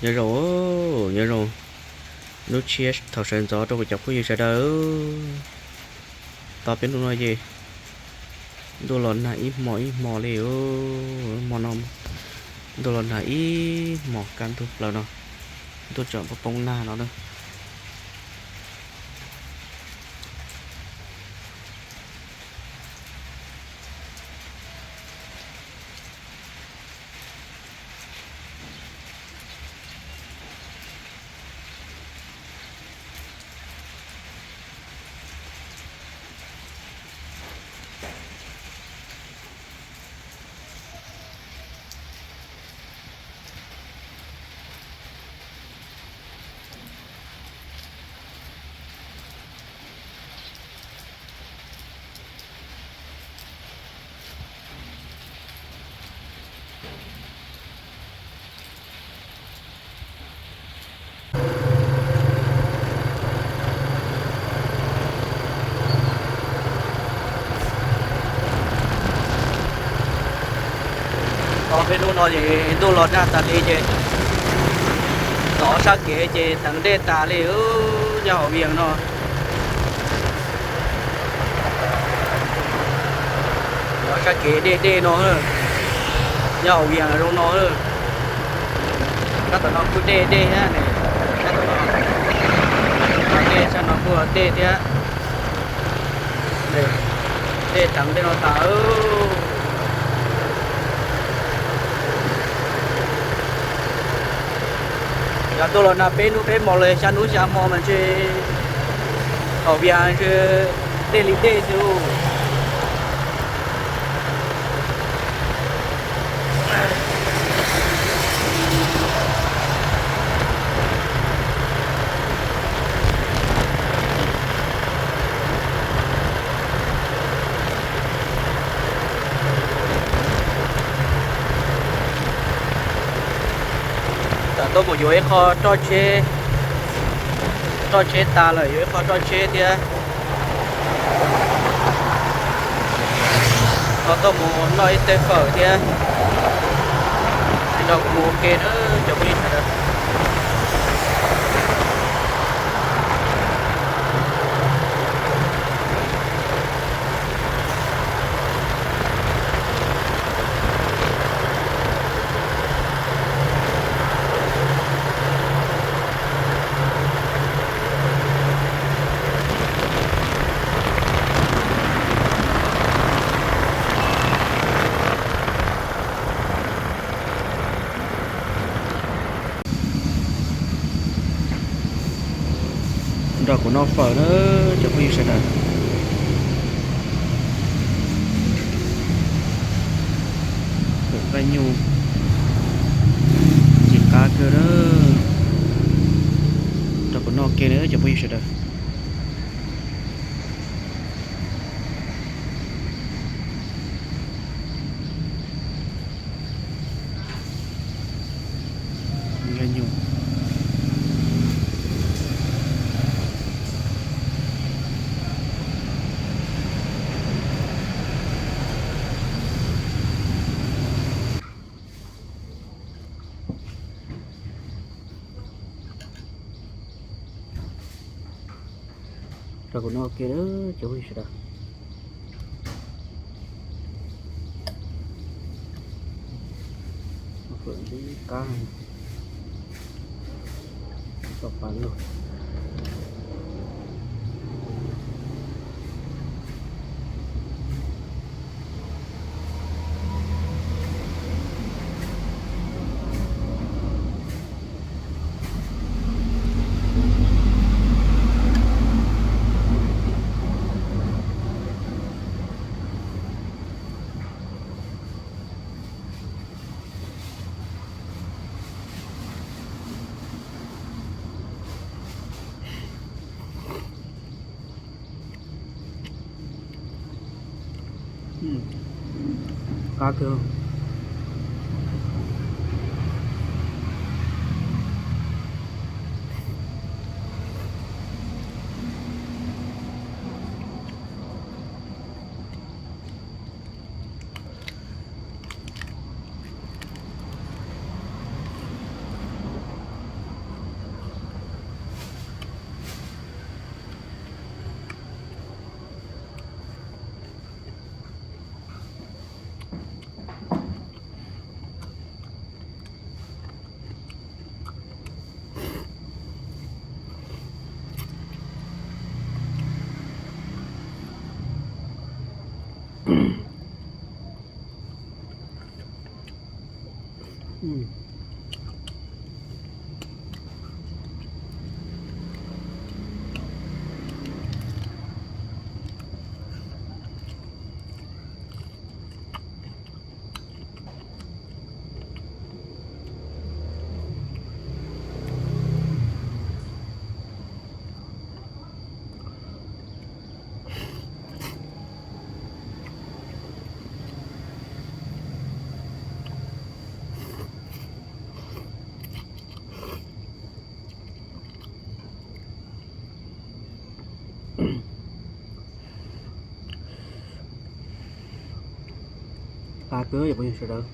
Nyob zoo, nyob zoo lub tshiab thaum sawv ntxov rau kuv cov phooj ywg sawv daws. Tos peb hnub no ces ntuj los nag ib hmo ib hmo li. Hmo no ntuj los nag ib hmo kaj ntug plaws no, ntuj tseem poob poob nag no na. Tau peb hnub no ces ntuj los nag tas li ces tov sab kev ces teev dej tas li, nyob hauv Vias no. Tov sab kev dej dej no, nyob hauv Vias zoo no. Sab tom no kuj dej dej thiab ne, sab tom no, dej sab no kuj dej thiab. Dej teev tej no tas. Yog tuaj los nag peb hnub peb hmo los xya hnub xya hmo mas ntshe hauv Vias ntshe dej li dej xwb. Tam tuaj mus yuav ib qho roj tsheb, roj tsheb tas lawm yuav ib qho roj tsheb thiab. Ho tuaj mus noj ib tej fawm thiab. Nrog kuv mus ua ke na cov phooj ywg sawv daws. Nrog kuv noj fawm na cov phooj ywg sawv daws. Fawm nqaij nyuj, ntxim qab kawg na. Nrog kuv noj ke na cov phooj ywg sawv daws. Rau kuv noj ua ke cov phooj ywg sawv daws. Fawm ntxim qab, tau pas lug. Qab kawg. Qab kawg yog phooj ywg sawv daws.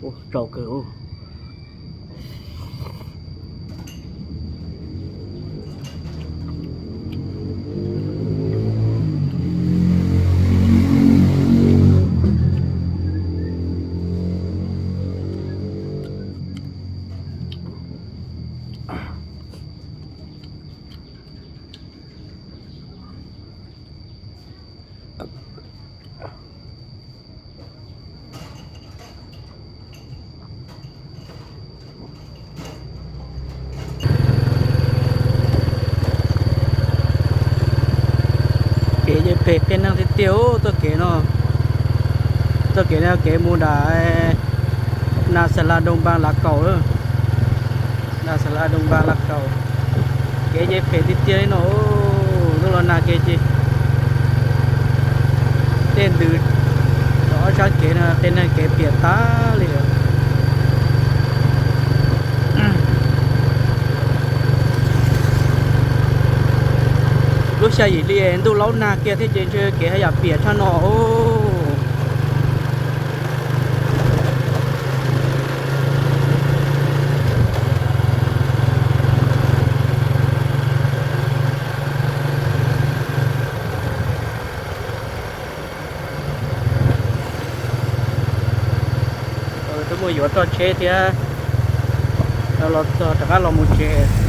Ua tsaus kawg. Kev yeej phem peb neeg tiag tiag txoj kev no. Txoj kev no kev mus nram Nas Xas Las Doo Npas Lav Kaum. Nas Xas Las Doo Npas Lav Kaum. Kev yeej phem tiag tiag li no. Lub los nag kiag ces tej ntws rau ob sab kev no qee neeg kev piam tag li lawm. Lub xya yim hli ntuj laub nag kiag thiab ces ntshe kev haj yam piam tshaj no. Twb muaj yuav txoj tsheb thiab, rov qab los mus tsev.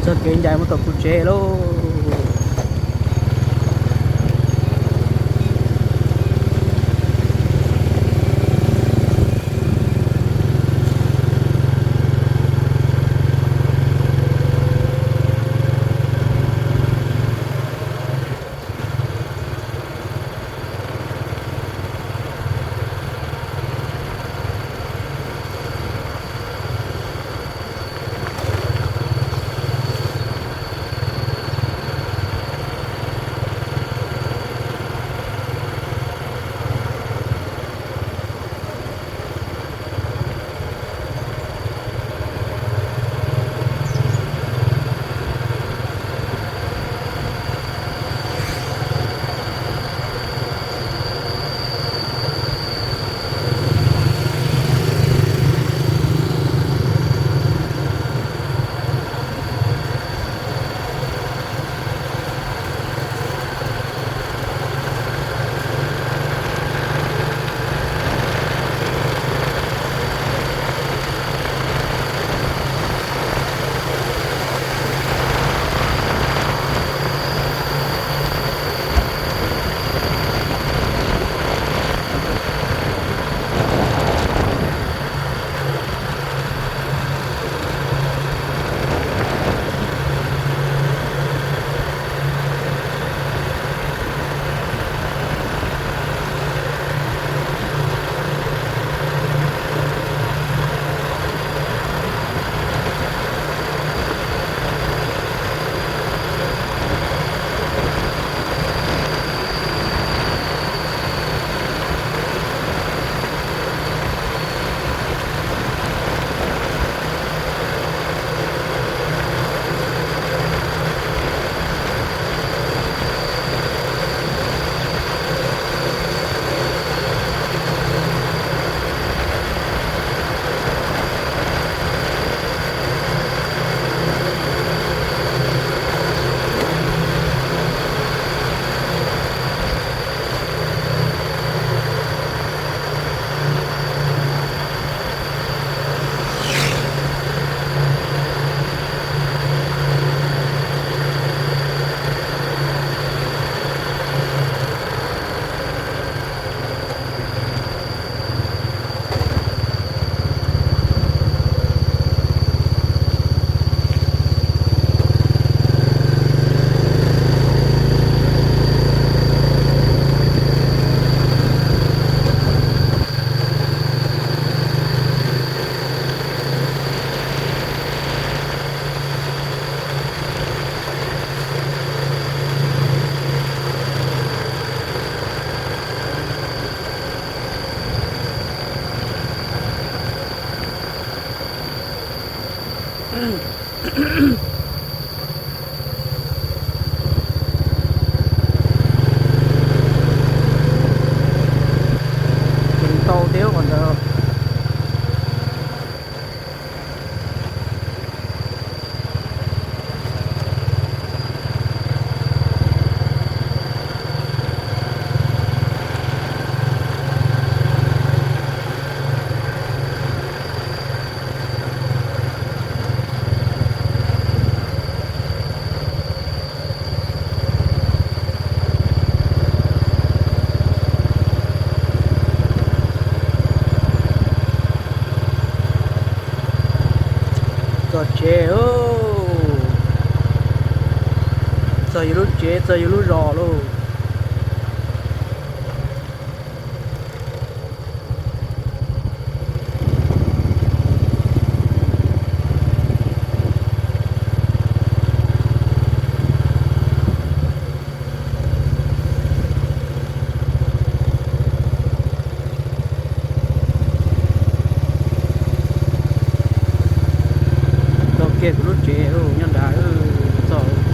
Txoj kev ncaim mus tom kuv tsev lauj. Tseem tau thiab qhov ntawd. Txog tsev, txog yus lub tsev, txog yus lub zos lauj. Txog kiag kuv lub tsev nyob nrad, txog